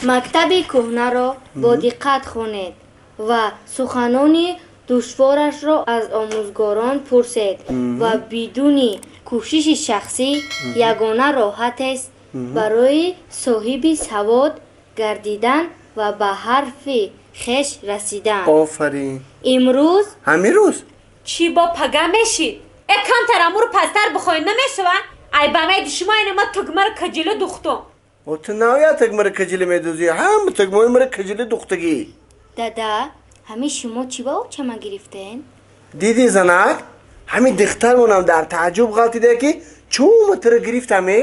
Мактаби кӯҳнаро бо диққат хонед ва суханони душворашро аз омӯзгорон пурсед ва бидуни кӯшиши шахсӣ ягона роҳатест барои соҳиби савод гардидан ва ба ҳарфи хеш расидан. Офарин. Имрӯз. Ҳамин рӯз. Чӣ бо пага мешид? Э, камтар амуру пасттар бихоҳед, намешавад? Ай, ба майди шумо ина ма тугмаро каҷила духтум. О, ту навя тугмаро каҷила медӯзӣ, ҳама тугмаи маро каҷила духтагӣ. Дада, ҳамин шумо чӣ ба очама гирифтен? Дидӣ, занак, ҳамин духтармонам дар тааҷҷуб ғалтида, ки чӯма туро гирифтаме.